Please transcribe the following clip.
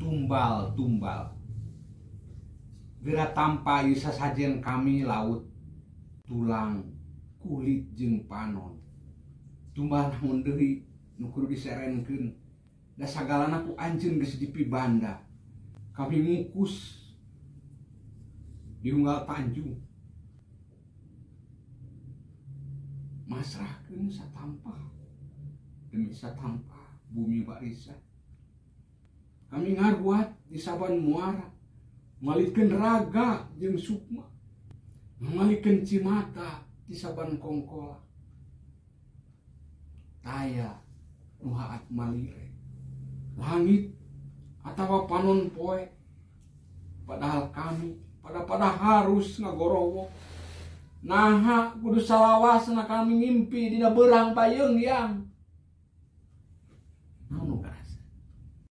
Tumbal-tumbal. Geura tampa ieu sasajen kami laut tulang kulit jeung panon. Tumbal naon deui nu kudu diserenkeun da sagalana ku anjeun geus dipibanda. Kami ngukus di unggal tanjung. Masrahkeun satampah demi satampah bumi warisan. Kami ngaruat di saban muara, malikeun raga jeung sukma, malikeun cimata di saban kongkola. Taya nu haat malire, langit atawa panon poe, padahal kami pada harus ngagorowok. Naha kudu salawasna kami ngimpi dina beurang bayeung yang.